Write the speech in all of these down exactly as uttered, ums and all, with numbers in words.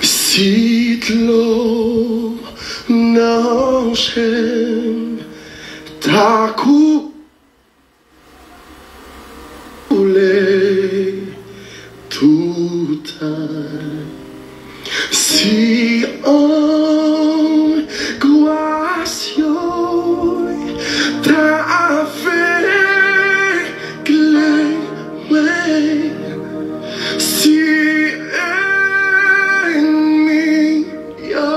Si dlo nan je m ta koule toutan, si angwas yo ta avegle mwen, si ènmi yo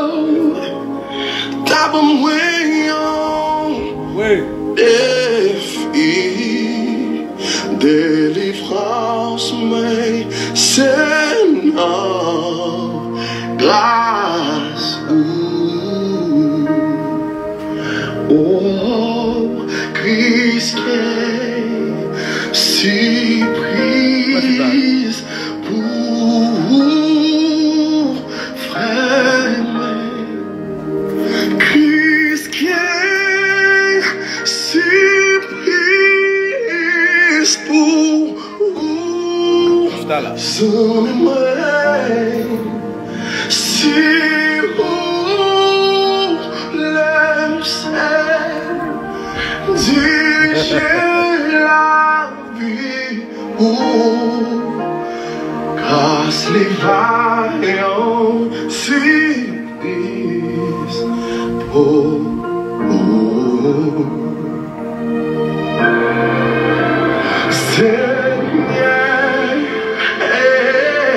ta ban mwen yon defi, delivrans mwen se nan gras ou. O Kris, gen sipriz pou ou, frè mwen. Kris, gen sipriz pou ou, zanmi mwen. Si ou leve, dirije lavi ou, gras li va yon sipriz pou ou. Senyè,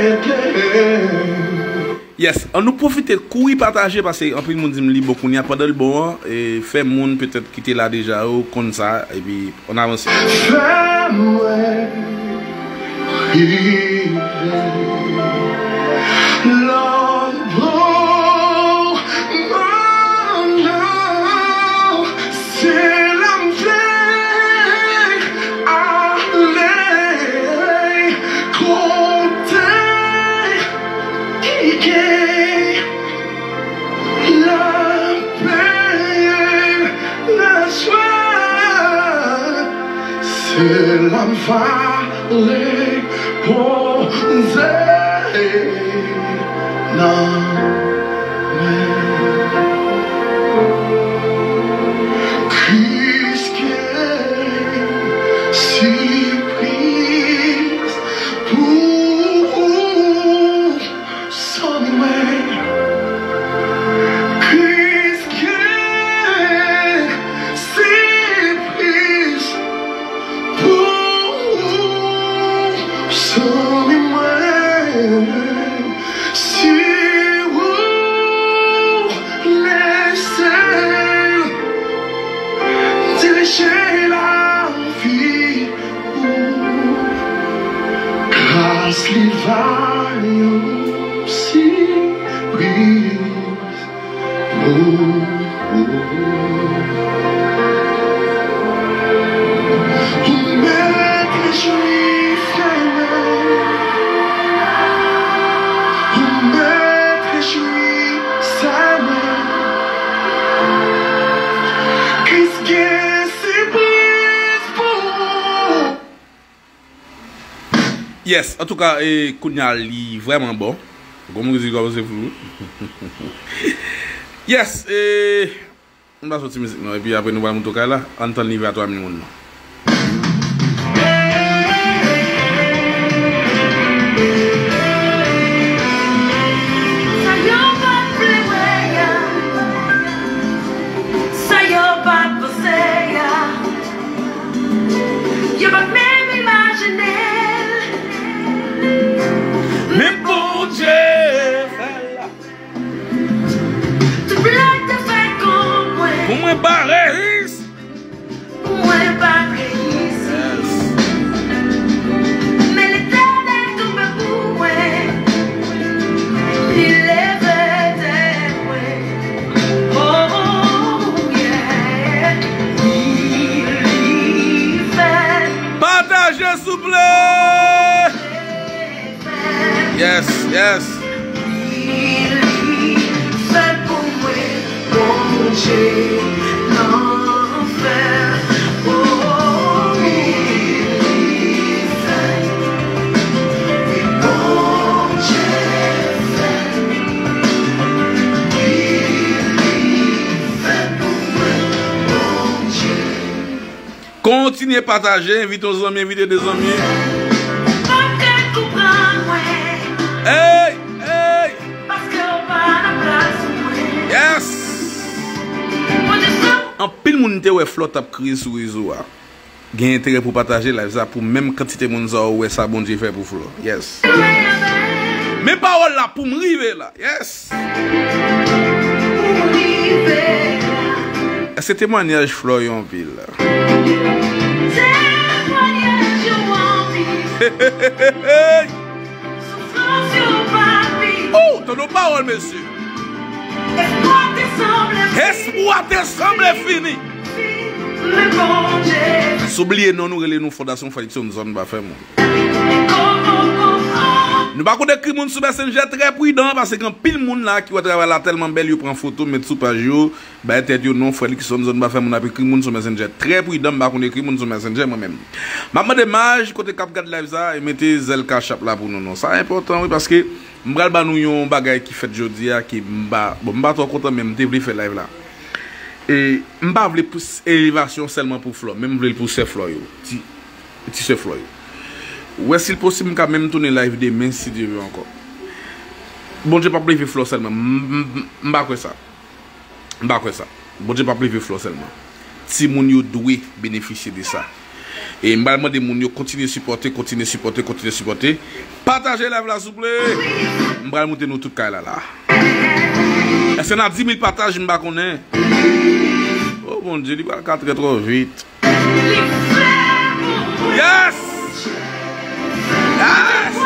ede m. Yes, ann nou pwofite kouri pataje, paske anpil moun di m li bon kounye a. Pandan l bon an, e, fè moun petèt ki te la deja yo konn sa, epi ann avanse. Fè mwen rive lòtbò, non, non, se la m vle ale, kote ki gen lapè, lajwa, se la m va repoze nan men Kris, gen sipriz pou ou. Zanmi mwen, Kris gen sipriz pou ou, zanmi mwen. Si ou lese l dirije lavi ou, gras li va yon sipriz pou ou. Ou mèt rejwi, frè mwen. Ou mèt rejwi, sè mwen. Kris gen sipriz pou ou. Yes, antouka, e, kounye a li vrèman bon. Gon mizik kòmanse flou. Yes, e, ann pase yon ti mizik non, epi apre nou pral monte kay la, ann tann li va twa mil moun non. Sa yo pa t vle wè a, sa yo pa t panse a, yo pa t menm imajine l. Men Bondye fè l. Tout blag te fè kont mwen. Pou mwen bare. Pou mwen bare. Yes, yes. Kontinye pataje, envite yon zanmi, envite de zanmi. Hey, hey. Yes. Anpil moun te wè Flò t ap kriye sou rezo a. Gen enterè pou pataje live sa pou menm kantite moun sa yo wè sa Bondye fè pou Flò. Yes. Men pawòl la pou m rive la. Yes. Èske temwanyaj Flò yo anpil? Oh, tande yon pawòl, mesye. Espwa te sanble fini. Si w bliye non nou, rele nou Fondasyon Fredrickson Zòn Pa Fè Moun. Nou pa konn ekri moun sou Messenger, trè pridan, paske gen anpil moun la ki wè travay la tèlman bèl, yo pran foto, met sou paj yo, bay tèt yo non, Fredrickson Zòn Pa Fè Moun, ap ekri moun sou Messenger. Trè pridan, m pa konn ekri moun sou Messenger mwen menm. M ap mande Maj, kote k ap gad live sa, e mete zèl Cash App la pou nou non. Sa enpòtan wi, paske m pral ba nou yon bagay ki fèt jodi a, ki m pa, bon, m pa twò kontan, men m te vle fè live la. E m pa vle pou s-, elevasyon sèlman pou Flò, men m vle l pou sè Flò yo, ti, ti sè Flò yo. Ou wè, si l posib, m ka menm tounen live demen, si Dye vle ankò. Bondye p ap leve Flò sèlman, m, m, m pa kwè sa. M pa kwè sa. Bondye p ap leve Flò sèlman. Timoun yo dwe benefisye de sa. E m pral mande moun yo kontinye sipòte, kontinye sipòte, kontinye sipòte. Pataje live la, souple. M pral montre nou tout kay la, la. Èske n a dis mil pataj, m pa konnen. Oh, Bondye, li pral ka trè twò vit. Yes! Yes!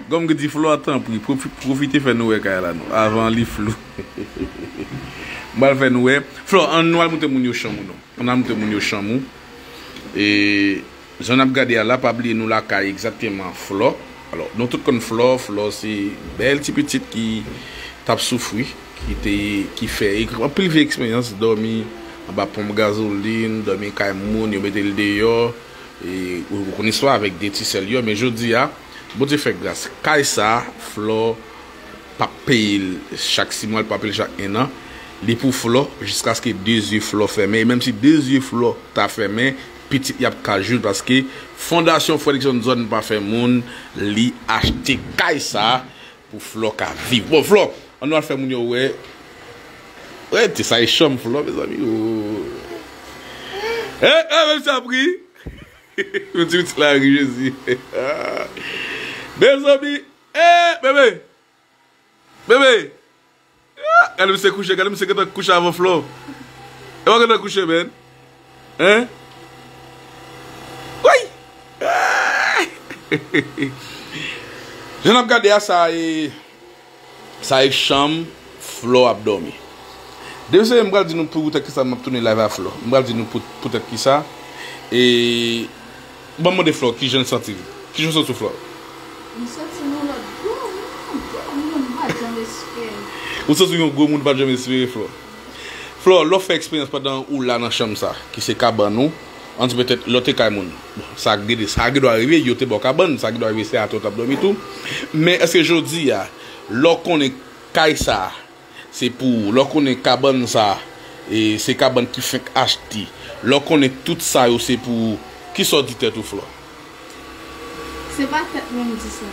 Gonm ki di Flò, tanpri, pwofi-, pwofite fè nou wè kay la non, avan li flou. M pral fè nou wè. Flò, ann nou al montre moun yo chanm ou non. Ann al montre moun yo chanm ou. E jan n ap gade a la, pa bliye nou lakay egzakteman Flò. Alò, nou tout konn Flò, Flò se bèl ti pitit ki t ap soufri, ki te, ki fè anpil vye eksperyans, dòmi anba ponp gazolin, dòmi kay moun, yo mete l deyò. E, ou, ou konn istwa avèk de ti sè l yo, men jodi a, Bondye fè gras. Kay sa, Flò p ap peye l chak sis mwa, l p ap peye l chak en an. Li pou Flò, jiskaske de zye Flò fèmen. E menm si de zye Flò ta fèmen, pitit li ap ka jwenn, paske Fondasyon Fredrickson Zòn Pa Fè Moun, li achte kay sa pou Flò ka viv. Bon, Flò, ann nou al fè moun yo wè. Wè, ti sa e chanm Flò, mezanmi. Oh. Eh, eh, menm sa pri. Yon ti pitit la ri, Jezi. Mezanmi, eh, bebe. Bebe. Ah, gade misye kouche, gade misye gentan kouche avan Flò. E w gentan kouche, men. Hein? Woy! Ah! Jan n ap gade a, sa e, sa e chanm Flò ap dòmi. Demen se m pral di nou poutèt kisa m ap tounen live a Flò. M pral di nou pou, poutèt kisa. E, ban m mande Flò, kijan l santi l? Kijan w santi w, Flò? M santi m yon lòt gwo moun, gwo moun m pa t janm espere. Ou santi w yon gwo moun w pa t janm espere, Flò? Flò, lè w fè eksperyans pandan ou la nan chanm sa, ki se kabann ou, ann di petèt lè w te kay moun. Bon, sa gen, sa gen dwa rive, yo te ba w kabann, sa gen dwa rive se atè w t ap dòmi tou. Men èske jodi a, lè w konnen kay sa, se pou ou, lè w konnen kabann sa, e, se kabann ki fenk achte, lè w konnen tout sa yo se pou ou, kisa w di tèt ou, Flò? Se pa tèt mwen m di sa.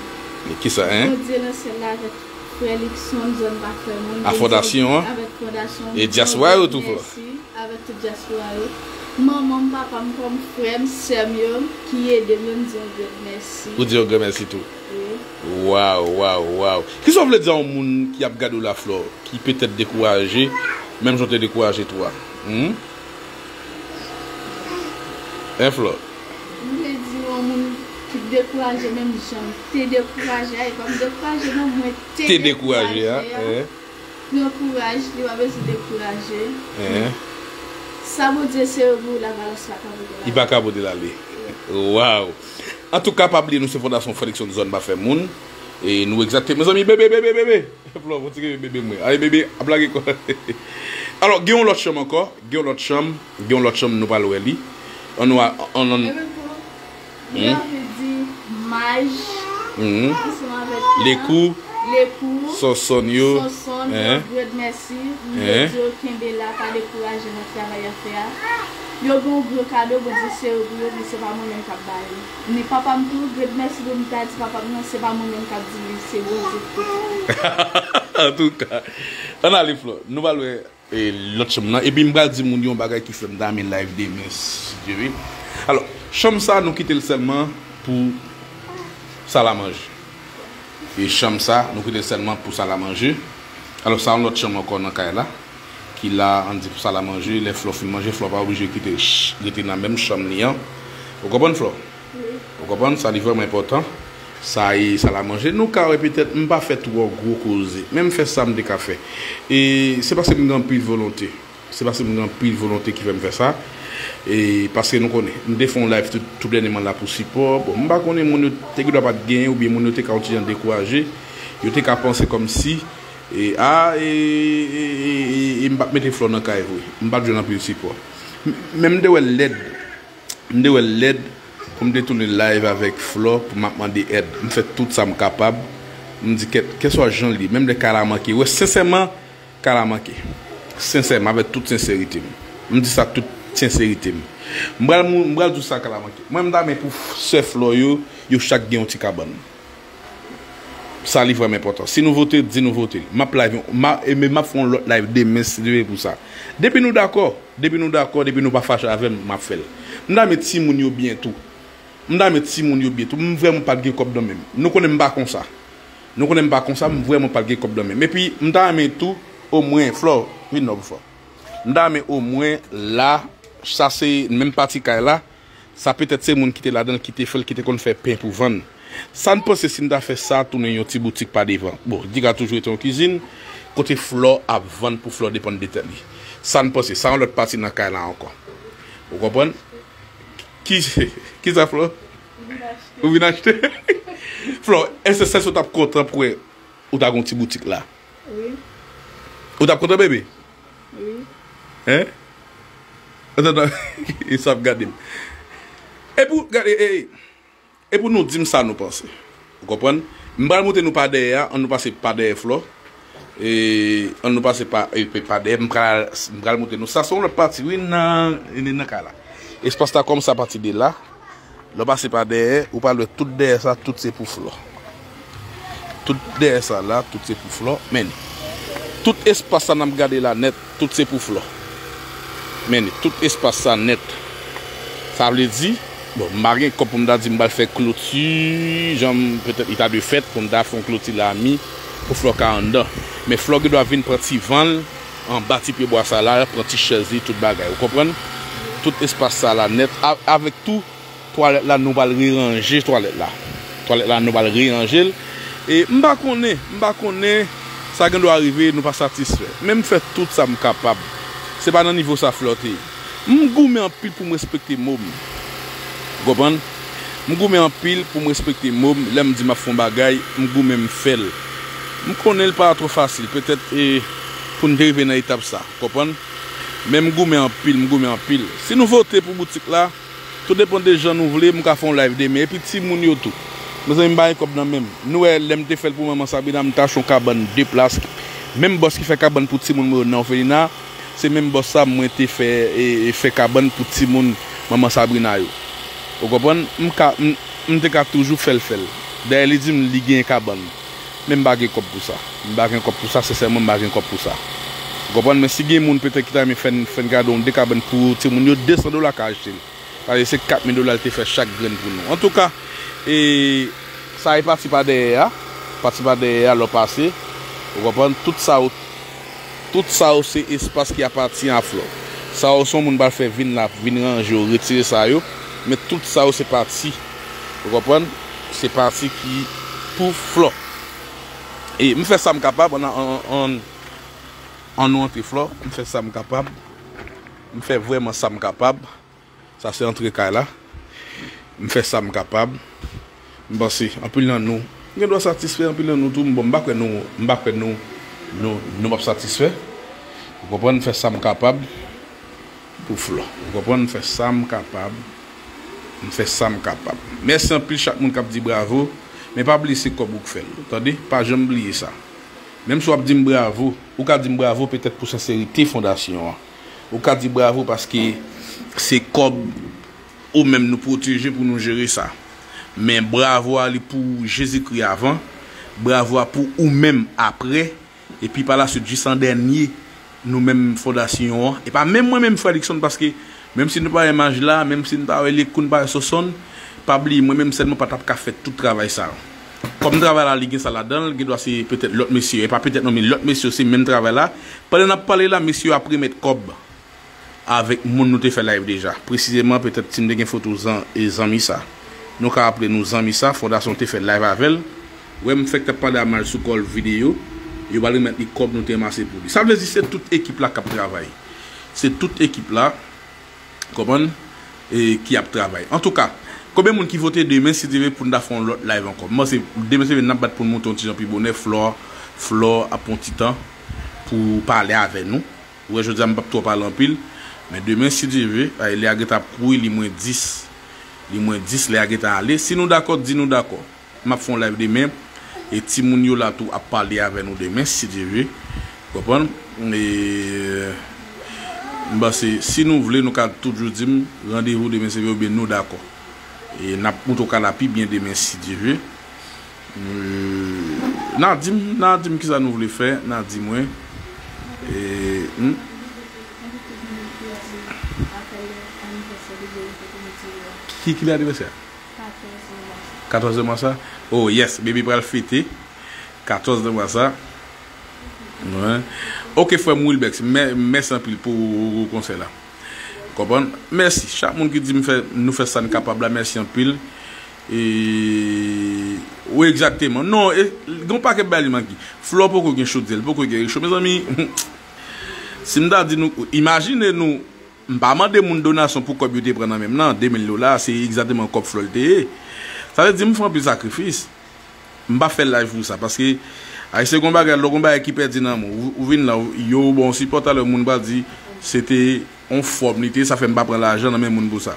Men kisa, hein? Bondye nan syèl la avèk frè Luckson, Zòn Pa Fè Moun, a fondasyon an, avèk fondasyon an, e dyaspora yo tou, Flò. Mèsi avèk tout dyaspora yo. Manman m, papa m, kòm frè m, sè m yo ki ede m yo, m di yon gran mèsi. Ou di yon gran mèsi tou. Wi. Waw, waw, waw. Kisa w vle di a yon moun ki ap gade w la, Flò, ki petèt dekouraje, menm jan w te dekouraje tou a? Hmm? Hein, Flò? M vle di yon moun ki dekouraje menm jan m te dekouraje a, e pa m dekouraje non, mwen te dekouraje a. Pran kouraj, li pa bezwen dekouraje. Sa Bondye sere pou ou la, balans pa ka pote l ale. Li pa ka pote l ale. Waw. Antouka, pa bliye nou se Fondasyon Fredrickson Zòn pa fè moun. E nou egzakte, mezanmi, bebe, bebe, bebe. Flò, fò ti bebe, bebe mwen. Ale, bebe, ap lage kò. Alò, gen yon lòt chanm ankò. Gen yon lòt chanm. Gen yon lòt chanm, nou pral wè li. Ann nou a, ann, ann. Li anvi di maj, ansanm avèk lekou, lekou, sonsonn yo, sonsonn yo, grenn mèsi, m vle di yo kenbe la, pa dekouraje nan travay y ap fè a. Yo gen yon gwo kado, Bondye sere pou yo, men se pa mwen menm k ap ba yo. Ni papa m tou, grenn mèsi pou m ta di papa m nan, se pa mwen menm k ap di li, se Bondye ki pote. Antouka, ann ale, Flò, nou pral wè e, lòt chanm nan. Epi m pral di moun yo yon bagay ki fè m ta renmen live demen, si Dye vle. Alò, chanm sa, nou kite l sèlman pou sal a manje. E chanm sa, nou kite l sèlman pou sal a manje. Alò, sa yon lòt chanm ankò nan kay la. Ki la, ann di pou sal a manje, lè Flò fin manje, Flò pa oblije kite ch-, rete nan menm chanm li an. Ou konprann, Flò? Ou konprann? Sa li vrèman enpòtan. Sa e sal a manje. Nou ka wè petèt m pa fè twò gwo koze. Men m fè sa m te ka fè. E se paske m gen anpil volonte. Se paske m gen anpil volonte ki fè m fè sa. E paske nou konnen, m te fè yon live tout, tout dènyèman la pou sipò. Bon, m pa konnen moun yo te gendwa pa t genyen oubyen moun yo te ka yon ti jan dekouraje. Yo te ka panse kòmsi, e, a, e, e, e, e, e m p ap mete Flò nan kay vre. M pa t jwenn anpil sipò. M, men m te wè l lèd. M te wè l lèd pou m te tounen live avèk Flò pou m ap mande èd. M fè tout sa m kapab. M di kèt, kèlkeswa jan l ye, menm lè kay la manke. Wè, sensèman, kay la manke. Sensèman, avèk tout senserite m. M di sa tout senserite m. M pral mou-, m pral di w sa kay la manke. Mwen, m ta renmen pou f-, sè Flò yo, yo chak gen yon ti kabann. Sa li vrèman enpòtan. Si nou vote, di nou vote. M ap live, m a, e men m ap fè yon lòt live demen, si Dye vle, pou sa. Depi nou dakò, depi nou dakò, depi nou pa fache avè m, m ap fè l. M ta renmen timoun yo byen tou. M ta renmen timoun yo byen tou. M vrèman pa t gen kòb nan men m. Nou konnen m pa konsa. Nou konnen m pa konsa, m vrèman pa t gen kòb nan men m. Epi, m ta renmen tou, omwen, Flò, vin non, Flò. M ta renmen omwen la, sa se menm pati kay la, sa petèt se moun ki te ladan l, ki te fè l, ki te konn fè pen pou vann. Sa n panse si n ta fè sa tounen yon ti boutik pa devan? Bon, li ka toujou rete yon kizin, kote Flò ap vann pou Flò depann de tèt li. Sa n panse, sa yon lòt pati nan kay la ankò. Ou konprann? Ki, kisa, Flò? Ou vin achte? Flò, èske sèl sa w t ap kontan pou wè ou ta gen yon ti boutik la? Wi. Ou t ap kontan, bebe? Wi. Hein? Antandan, e sa ap gade m. E pou, gade, e, e pou nou di m sa nou panse. Ou konprann? M pral montre nou pa dèyè a, ann nou pase pa dèyè Flò. E, ann nou pase pa, e, pa dèyè, m pral, m pral montre nou. Sa se yon lòt pati, wi, nan, nan kay la. Espas la kòmanse apati de la. Lè w pase pa dèyè, ou pral wè tout dèyè sa, tout se pou Flò. Tout dèyè sa la, tout se pou Flò. Men, tout espas sa n ap gade la nèt, tout se pou Flò. Men, tout espas sa nèt. Sa vle di, bon, m pa gen kòb pou m ta di m pral fè kloti, jan m, petèt, li ta dwe fèt, pou m ta fè yon kloti lami, pou Flò ka anndan. Men Flò gendwa vin pran ti van l, anba ti pyebwa sa la, pran ti chèz li, tout bagay. Ou konprann? Tout espas sa la nèt, a-, avèk tou, twalèt la, nou pral reranje twalèt la. Twalèt la, nou pral reranje l. E m pa konnen, m pa konnen, sa gendwa rive, nou pa satisfè. Men m fè tout sa m kapab. Se pa nan nivo sa Flò te ye. M goumen anpil pou m respekte mo m. Ou konprann? M goumen anpil pou m respekte mo m. Lè m di m ap fè yon bagay, m goumen m fè l. M konnen l pa twò fasil, petèt, e, pou n te rive nan etap sa. Ou konprann? Men m goumen anpil, m goumen anpil. Si nou vote pou boutik la, tou depann de jan nou vle, m ka fè yon live demen. Epi timoun yo tou. Mezanmi, m pa gen kòb nan men m. Nou wè, lè m te fè l pou manman Sabrina, m te achte yon kabann de plas. Menm bòs ki fè kabann pou timoun mwen yo nan òfelina, se menm bòs sa mwen te fè, e, e fè kabann pou timoun manman Sabrina yo. Ou konprann? M ka, m, m te ka toujou fè l, fè l. Dayè, li di m li gen kabann. Men m pa gen kòb pou sa. M pa gen kòb pou sa, sensèman, m pa gen kòb pou sa. Ou konprann? Men si gen moun petèt ki ta renmen fè n, fè n kado yon de kabann pou timoun yo, de san dola ka achte l. Paske se kat mil dola l te fè chak grenn pou nou. Antouka, e, sa e pati pa dèyè a. Pati pa dèyè a, lè w pase. Ou konprann? Tout sa yo, tout sa yo se espas ki apatyen a Flò. Sa yo se yon moun pral fè vin la, vin ranje yo, retire sa yo. Men tout sa yo se pati. Ou konprann? Se pati ki pou Flò. E m fè sa m kapab, an, an, an, an nou antre Flò. M fè sa m kapab. M fè vrèman sa m kapab. Sa se antre kay la. M fè sa m kapab. M panse, anpil nan nou gen dwa satisfè, anpil nan nou tou, m, bon, m pa kwè nou, m pa kwè nou, nou, nou p ap satisfè. Ou konprann, m fè sa m kapab pou Flò. Ou konprann, m fè sa m kapab. M fè sa m kapab. Mèsi anpil chak moun k ap di bravo. Men pa bliye se kòb ou k fè l. Tande, pa janm bliye sa. Menm si w ap di m bravo, ou ka di m bravo petèt pou senserite fondasyon an. Ou ka di bravo paske se kòb ou menm nou pwoteje pou nou jere sa. Men bravo a li pou Jezikri avan, bravo a pou ou menm apre, epi pa laswit jis an dènye, nou menm fondasyon an. E pa menm mwen menm Frè Luckson, paske menm si nou pa wè imaj la, menm si nou pa wè Lekou, nou pa wè Sosonn, pa bliye mwen menm sèl mwen pa t ap ka fè tout travay sa yo. Kòm travay la li gen sa ladan l, gen dwa se petèt lòt mesye, e pa petèt non, men lòt mesye se menm travay la. Pandan n ap pale la, mesye yo ap remèt kòb avèk moun nou te fè live deja. Presizeman, petèt si m te gen foto zan, e zanmi sa. Nou ka raple nou zanmi sa, fondasyon te fè live avè l. Wè m fèk t ap pale a Mal sou kòl videyo, yo pral remèt li kòb nou te ranmase pou li. Sa vle di se tout ekip la k ap travay. Se tout ekip la, konprann, e ki ap travay. Antouka, konbyen moun ki vote demen si Dye vle pou n ta fè yon lòt live ankò? M panse demen si Dye vle n ap bat pou n monte yon ti jan pi bonè. Flò, Flò ap pran yon ti tan pou pale avè nou. Ou wè, jodi a m p ap twò pale anpil. Men demen, si Dye vle, ay, lè a gentan ap kouri, li mwen dis. Li mwen dis, lè a gentan ale. Si nou dakò, di nou dakò. M ap fè yon live demen. E timoun yo la tou ap pale avè nou demen, si Dye vle. Konprann? E, m panse, si nou vle, nou ka toujou di m, randevou demen, se vre, oubyen nou dakò. E n ap monte w kay la pi byen demen, si Dye vle. Euh, n a di m, n a di m kisa nou vle fè, n a di mwen. E, hmm? Ki, ki lè anivèsè a? Katòz de mas la? Oh, yes, baby pral fete katòz de mas la. Wi. Ok, frè m Wilbex, mè-, mèsi anpil pou konsèy la. Konprann? Mèsi. Chak moun ki di m fè, nou fè sa n kapab la, mèsi anpil. E, wi, egzakteman. Non, e, gen yon pakèt bagay li manke. Flò poko gen chodyè, li poko gen recho. Mezanmi, si m ta di nou, imajine nou, m pa mande moun donasyon pou kòb yo te pran nan men m nan, de mil dola, se egzakteman kòb Flò l te ye. Sa vle di m fè anpil sakrifis. M pa fè live pou sa, paske Ayisyen gon bagay, lè gon bagay ki pèdi nan men w, ou, ou vin la, ou, yo ba w sipò, talè moun pral di se te yon fòm li te ye, sa fè m pa pran lajan nan men moun pou sa.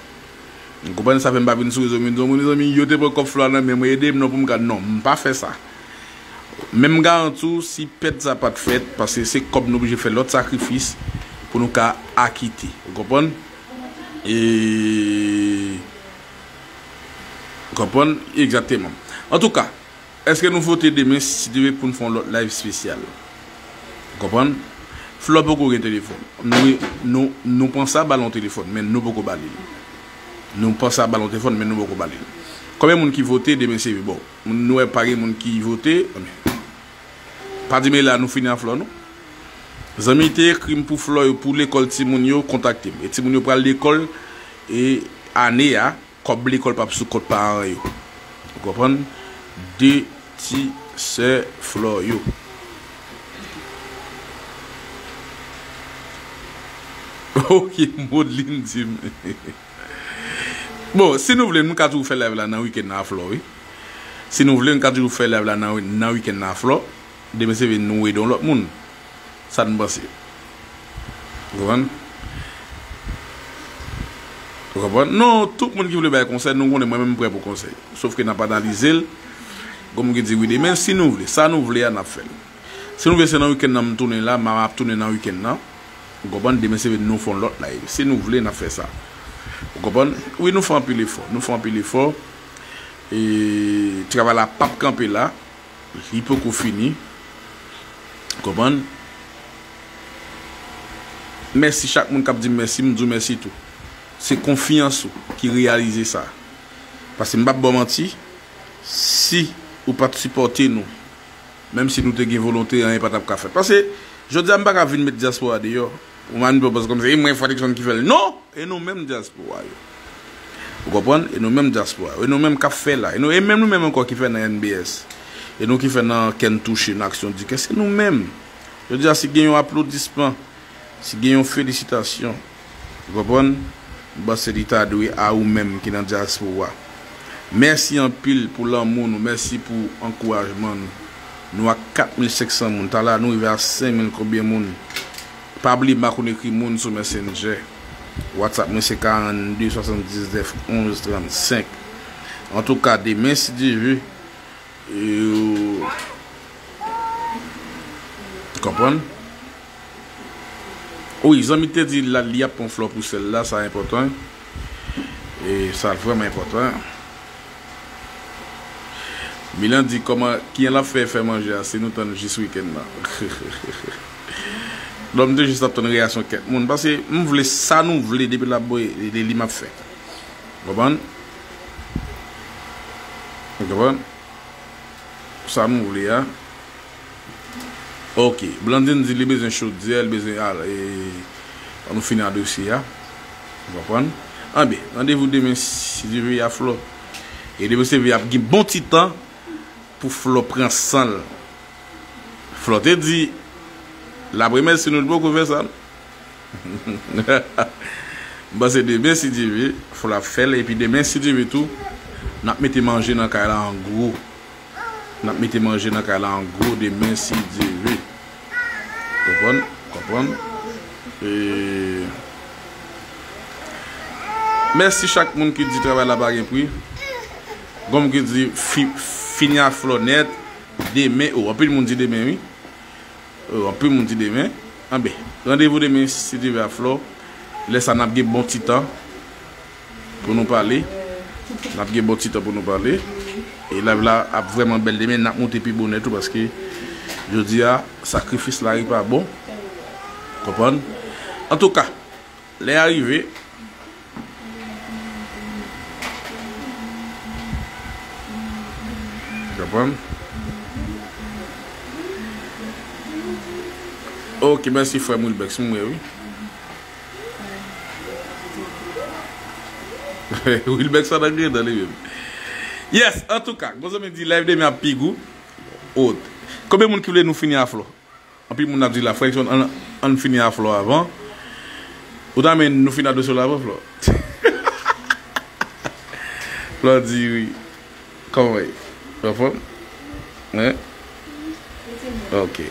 Ou konprann, sa fè m pa vin sou rezo, m vin di yon moun, mezanmi, yo te pran kòb Flò a nan men mwen, ede m non pou m ka, non, m pa fè sa. Men m garanti w, si pèt sa pa t fèt, paske se kòb nou oblije fè lòt sakrifis pou nou ka akite. Ou konprann? E, ou konprann? Egzakteman. Antouka, èske nou vote demen, si Dye vle, pou n fè yon lòt live espesyal? Ou konprann? Flò poko gen telefòn. Nou, nou, nou panse a ba l yon telefòn, men nou poko ba li l. Nou panse a ba l yon telefòn, men nou poko ba li l. Konbyen moun ki vote demen, si Dye vle? Bon, nou wè pa gen moun ki vote. Pa di men la nou fini a Flò, non. Zanmi te ekri m pou Flò yo, pou lekòl timoun yo, kontakte m. E timoun yo pral lekòl, e ane a, kòb lekòl p ap sou kont paran yo. Ou konprann? De ti sè Flò yo. Ok, Modlin di m. Bon, si nou vle, nou ka toujou fè live la nan wikenn nan a Flò, wi. Si nou vle, nou ka toujou fè live la nan, nan wikenn nan a Flò. Demen se vre nou ede yon lòt moun. Sa n panse? Ou konprann? Ou konprann? Non, tout moun ki vle bay konsèy, nou konnen mwen menm m prè pou konsèy. Sof ke n ap analize l. Gon moun ki di wi demen, si nou vle, sa nou vle a, n ap fè l. Si nou vle se nan wikenn nan m tounen la, m ap tounen nan wikenn nan. Ou konprann? Demen se vre nou fè yon lòt live. Si nou vle, n ap fè sa. Ou konprann? Wi, nou fè anpil efò. Nou fè anpil efò. E travay la p ap kanpe la. Li poko fini. Konprann? Mèsi chak moun k ap di m mèsi, m di w mèsi tou. Se konfyans ou ki reyalize sa. Paske m p ap ba w manti, si ou pa t sipòte nou, menm si nou te gen volonte, anyen pa t ap ka fèt. Paske, jodi a, m pa ka vin met dyaspora deyò. Ou pa vin panse kòmsi, e mwen, Fredrickson ki fè l. Non! E nou menm dyaspora yo. Ou konprann? E nou menm dyaspora, e nou menm k ap fè la, e nou, e menm nou menm ankò ki fè nan N B S, e nou ki fè nan Kèn Touche, nan Aksyon di Kè, se nou menm. Jodi a, si gen yon aplodisman, si gen yon felisitasyon, ou konprann? M panse li ta dwe a ou menm ki nan dyaspora. Mèsi anpil pou lanmou nou, mèsi pou ankourajman nou. Nou a kat mil senk san moun, talè a nou rive a senk mil konbyen moun? Pa bliye, m pa konn ekri moun sou Messenger. WhatsApp mwen se karannde swasanndiznèf onz trannsenk. Antouka, demen, si Dye vle, e, konprann? Wi, zanmi te di la, li ap pran flò pou sèl la, sa enpòtan. E sa vrèman enpòtan. Milan di kòman, kijan l ap fè fè manje a si nou tann jis wikenn nan? Non, m te jis ap tann reyaksyon kèk moun. Paske m vle sa nou vle depi l ap bo-, li, li m ap fè. Konprann? Ou konprann? Sa nou vle a. Ok. Blandine di li bezwen chodyè, li bezwen al, e, an nou fini a dosye a. Ou konprann? Anben, randevou demen, si Dye vle, a Flò. E demen, se vle ap gen bon ti tan pou Flò pran san l. Flò te di, l ap remèsye nou, li poko fè sa, non. M panse demen, si Dye vle, Flò ap fè l. Epi demen, si Dye vle tou, n ap mete manje nan kay la an gwo. N ap mete manje nan kay la an gwo demen, si Dye vle. Konprann? Konprann? E, mèsi chak moun ki di travay la pa gen pri. Gon moun ki di fi-, fini a Flò nèt. Demen, o, anpil moun di demen, wi. O, anpil moun di demen. Anben, randevou demen, si Dye vle, a Flò. Lè sa, n ap gen bon ti tan pou nou pale. N ap gen bon ti tan pou nou pale. E live la ap vrèman bèl demen. N ap moute pi bonè tou paske jodi a, sakrifis lari pa bon. Konprann? Antouka, lè a rive. Konprann? Ok, mèsi frè m Wilbex, m wè wi. Wilbex sa nan gredan li menm. Yes, antouka, gon zanmi di live demen ap pi gou. Ot. Konbyen moun ki vle nou fini a Flò? Anpil moun ap di la, frè Jackson, ann, ann fini a Flò avan. Ou ta renmen nou fini a dosye w la avan, Flò? Flò di wi. Kòman w ye? Anfòm? Hein? Ok.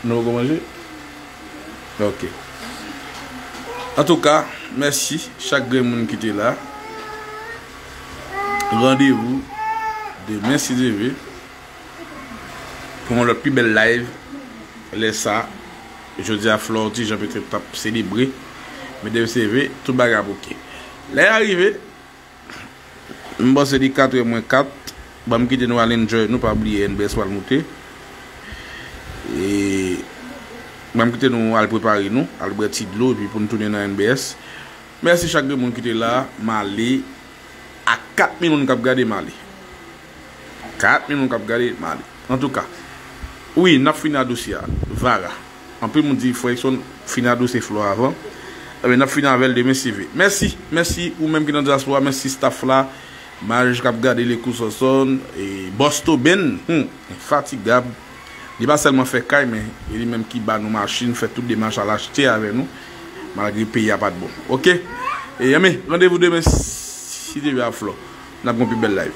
Nou poko manje? Ok. Antouka, mèsi chak grenn moun ki te la. Randevou demen, si Dye vle, pou yon lòt pi bèl live. Lè sa, jodi a, Flò ti jan petèt t ap selebre, men demen, si Dye vle, tout bagay ap ok. Lè a rive, m panse li katrè mwen kat, ban m kite nou al enjoy nou, pa bliye N B S pral moute. E ban m kite nou al prepare nou, al bwè ti dlo, epi pou n tounen nan N B S. Mèsi chak de moun ki te la, m ale. A kat mil moun k ap gade m ale. Kat mil moun k ap gade m ale. Antouka, wi, n ap fini a dosye a. Vara. Anpil moun di, frè Jackson, fini a dosye Flò avan. Ebyen, n ap fini avè l demen, si Dye vle. Mèsi, mèsi ou menm ki nan dyaspora, mèsi staff la, Maj k ap gade Lekou Sòsòn, e Bòs Tobenn, hmm, enfatigab. Li pa sèlman fè kay, men e li menm ki ba nou machin, fè tout demach al achte avè nou, malgre peyi a pa t bon. Ok? E, enben, randevou demen, si Dye vle, a Flò. N ap gen yon pi bèl live.